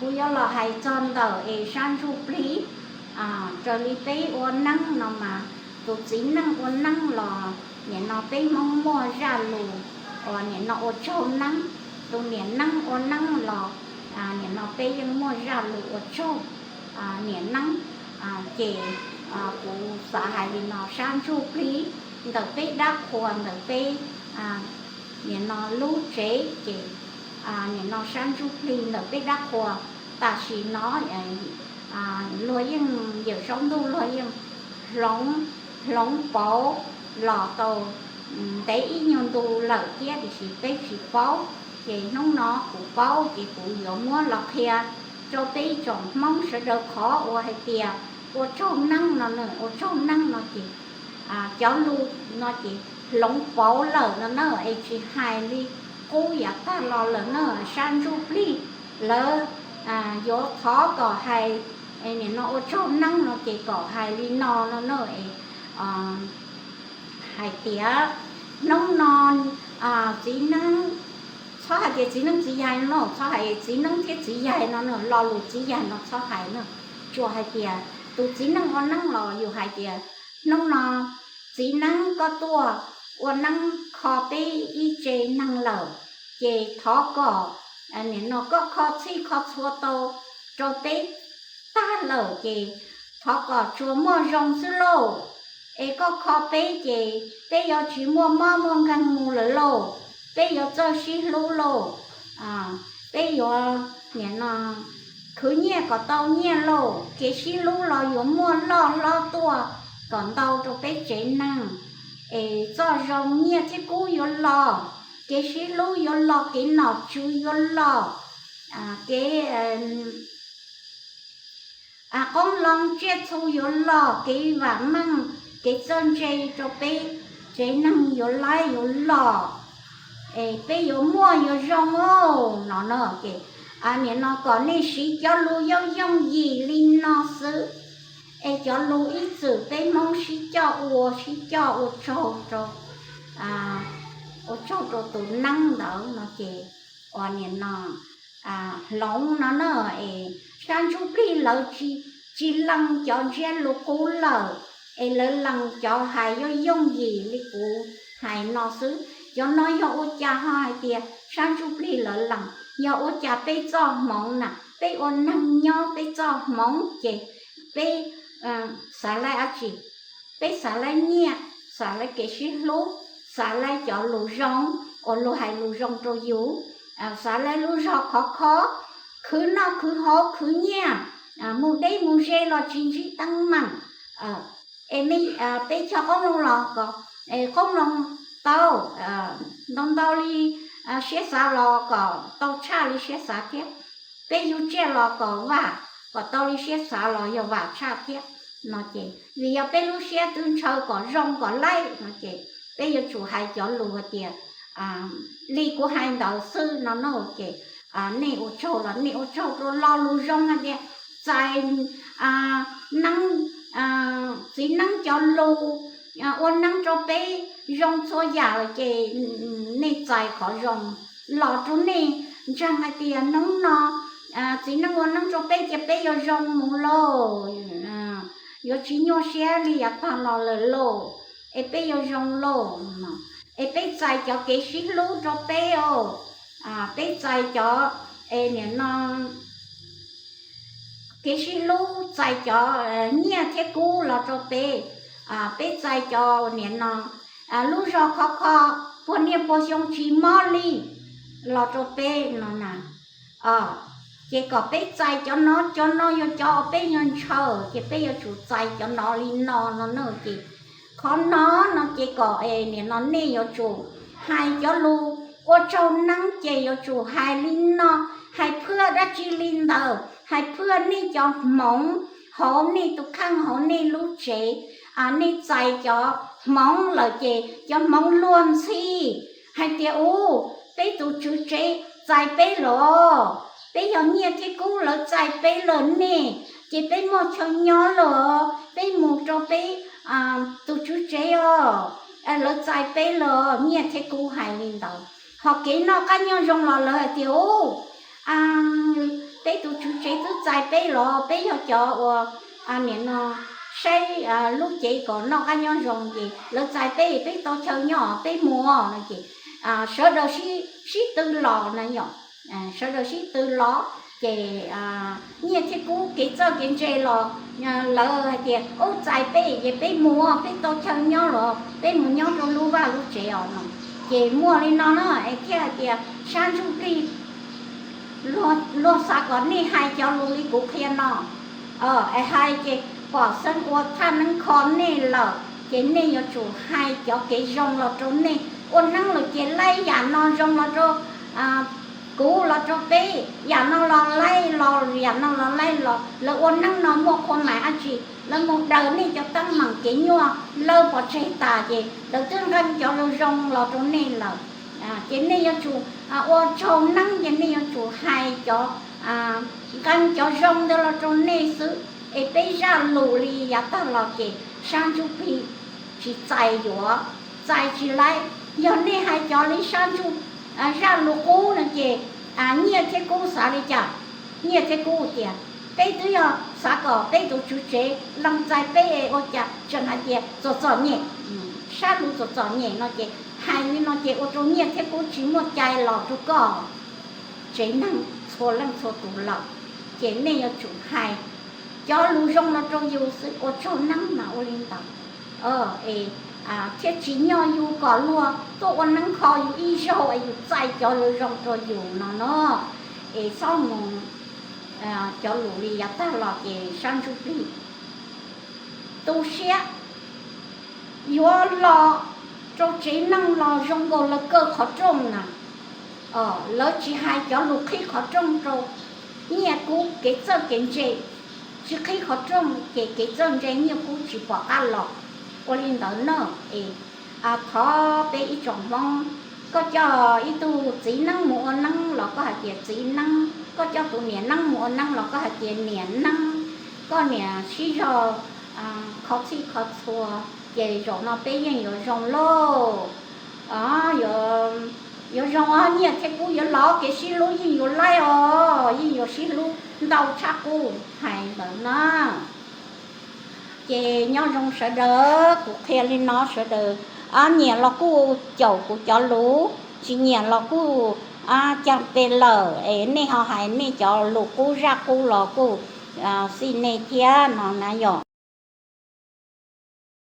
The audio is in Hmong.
Kuv yuav los hais txog ntawm es sab ntsuj plig, raws li peb ua neeb no mas, tus txiv neej ua neeb los nim no peb Hmoob muaj zaj lus uas nim no ua tsaug neeb, tus niam neeb ua neeb los nim no peb yeej muaj zaj lus ua tsaug niam neeb. Ces kuv xav hais li no, sab ntsuj plig ntawm peb dab qhuas, ntawm peb nim no lub tsev ces nim no sab ntsuj plig ntawm peb dab qhuas tam sim no luag yeej, yawm saub ntuj luag yeej hloov, hloov pauv los tau ntev ib nyuag ntu lawm thiab, tiam sis peb tsis paub. Ces hnub no kuv paub ces kuv yuav muab los qhia rau peb tsoom Hmoob sawv daws qhov uas hais tias ua tsaug neeb no, ua tsaug neeb no ces cov lus no ces hloov pauv lawm no na, es tsis hais li qub yav tag los lawm na. Sab ntsuj plig lawv yuav thov kom hais nim no ua tsaug neeb no ces kom hais li no no na, es hais tias hnub no txiv neeb, txhob hais tias txiv neeb txiv yaig no, txhob hais txiv neeb thiab txiv yaig no na, lo lus txiv yaig no txhob hais na. Tsuas hais tias tus txiv neej ua neeb los yus hais tias hnub no txiv neeb koj tuaj ua neeb kho peb ib tse neeg lawm, ces thov kom nim no koj kho txhij kho txhua tau rau peb tag lawm ces thov kom tsuas muaj zoo xwb lauj. Es koj kho peb ces peb yuav tsis muaj mob muaj nkeeg mus lawm lauj, peb yuav txawj sib hlub lauj. Peb yuav nim no khwv nyiaj kom tau nyiaj lauj, kev sib hlub los yuav muaj loj hlob tuaj kom ntau rau peb tsev neeg. Es txoj zoo nyiaj thiab kub yuav los, kev sib hlub yuav los, kev nom tswv yuav los, kev qoob loo tsiaj txhu yuav los, kev vam meej kev txawj ntse rau peb tsev neeg yuav laib yuav los, es peb yuav muaj yuav zoo no no ces nim no kom nej siv cov lus yooj yooj yim li no xwb. Es cov lus ib txwm peb Hmoob sib coj ua, sib coj ua tsaug rau, ua tsaug rau tus neeb ntawd no ces uas nim no hloov no na, es sab ntsuj plig lawv tsis lees cov ntsiab lus qub lawm, es lawv lees cov hais yooj yooj yim li kuv hais no xwb. Cov no yog ua cas ho hais tias sab ntsuj plig lawv lees? Yog ua cas peb txoj hmoov na, peb ua neeg nyob peb txoj hmoov ces peb xav laib dab tsi? Peb xav laib nyiaj, xav laib kev sib hlub, xav laib cov lus zoo uas luag hais lus zoo rau yus, xav laib lub zog khov kho, khwv noj khwv haus khwv nyiaj, mus deb mus ze los tsis ntsib teeb meem. Es peb cog qoob loo los kom qoob loo tau, ntau ntau li siab xav los kom tau tshaj li siab xav thiab. Peb yug tsiaj los kom vam, kom tau li siab xav los yog vam tshaj thiab no ces vim yog peb lub siab twb ntshaw kom zoo kom laib no ces peb yuav tsum hais cov lus hais tias li kuv hais ntawd xwb no no ces nej ua tsaug los nej ua tsaug rau lo lus zoo hais tias txais neeb, txiv neeb cov lus ua neeb rau peb zoo txhua yam lawm ces nej txais qhov zoo los rau nej ntseeg hais tias hnub no txiv neeb ua neeb rau peb ces peb yuav zoo mus lauj, yuav tsis nyuaj siab li yav tag los lawm lauj, es peb yuav zoo lauj no. Es peb txais cov kev sib hlub rau peb os, peb txais cov, es nim no kev sib hlub, txais cov nyiaj thiab kub los rau peb, peb txais cov nim no lub zog khov kho, puag niaj puag xyoo tsis mob li los rau peb no na. Ces kom peb txais cov no, cov no yog cov peb nyuag ntshaw ces peb yuav tsum txais cov no li no no na ces qhov no no ces kom nim no nej yuav tsum hais cov lus ua tsaug neeb ces yuav tsum hais li no, hais phwj dab tsi li ntawd, hais phwj nej cov hmoov hauv nej tus kheej hauv nej lub tsev, nej txais cov hmoov lawm ces cov hmoov luag ntxhi hais tias ub, peb tus tswv tsev txais peb lawm, peb yog nyiaj thiab kub lawv txais peb lawm ne, ces peb muaj chaw nyob lawm, peb mus rau peb tus tswv tsev os, lawv txais peb lawm, nyiaj thiab kub hais li ntawd. Ho kev noj qab nyob zoo los lawv hais tias ub, peb tus tswv tsev twb txais peb los peb yog cov uas nim no saib lub cev kom noj qab nyob zoo ces lawv txais peb, peb tau chaw nyob peb mus no ces sawv daws sib tw los na yom. Sawv daws sib tw los ces Nyiaj thiab Kub kev txawj kev ntse los lawv hais tias ub txais peb ces peb mus, peb tau chaw nyob los peb mus nyob rau lub vaj lub tsev os no. Ces muaj li no na es thiaj hais tias sab ntsuj plig luag xav kom nej hais cov lus li kuv qhia no es hais ces pom xeeb ua thaj neeb kho nej lawm ces nej yuav tsum hais cov kev zoo los rau nej. Ua neeb lawm ces laib yam no zoo los rau kuv los rau peb, yam no los laib los, yam no los laib los. Lawv ua neeb no muaj qhua mais dab tsi, lawv mus daws nej cov teeb meem kev nyuaj lawb pov tseg tas ces lawv twb nqee cov zoo zoo los rau nej lawm. Ces nej yuav tsum ua tsaug neeb ces nej yuav tsum hais cov nqee cov zoo ntawd los rau nej xwb. Es peb zaj lus li yav tag los ces sab ntsuj plig tsis txais yuav, txais tsis laib. Yog nej hais cov li sab ntsuj, zaj lus qub no ces Nyiaj thiab Kub xav li cas? Nyiaj thiab Kub tias peb twb yog xav kom peb tus tswv tsev lees txais peb es ua cas tseem hais tias txom txom nyem. Sab lus txom txom nyem no ces hais li no ces ua rau Nyiaj thiab Kub tsis muaj cai los rau koj tsev neeg txhua leej txhua tus lawm. Ces nej yuav tsum hais cov lus zoo los rau yus xwb, ua tsaug neeb mas ua li ntawd es thiaj tsim nyog yus kom luag tuaj ua neeb kho yus ib zaug es yus txais cov lus zoo rau yus no no. Es txhob mus cov lus li yav tag los ces sab ntsuj plig tu siab yuav los rau tsev neeg los zoo nkaus lawv kaw qhov rooj na. Lawv tsis hais cov lus qhib qhov rooj rau Nyiaj Kub kev txawj kev ntse, tsis qhib qhov rooj ces kev txawj ntse Nyiaj Kub tsis pom qab los. Ua li ntawd na es thov peb ib tsoom Hmoob, koj coj ib tug txiv neeb mus ua neeb los koj hais tias txiv neeb, koj coj tus niam neeb mus ua neeb los koj hais tias niam neeb, koj niam sib zog kho txhij kho txhua, ces zaum no peb yeej yuav zoo lauj. Yuav zoo os, Nyiaj thiab Kub yuav los kev sib hlub yeej yuav laib os, yeej yuav sib hlub ntau tshaj qub, hais ntawd na. Ces nyob zoo sawv daws, kuv qhia li no sawv daws nyiam los kuj caum kuv cov lus, tsis nyiam los kuj caj pe lawm es nej ho hais nej cov lus qub zaj qub los kuj xij nej thiab no na yom.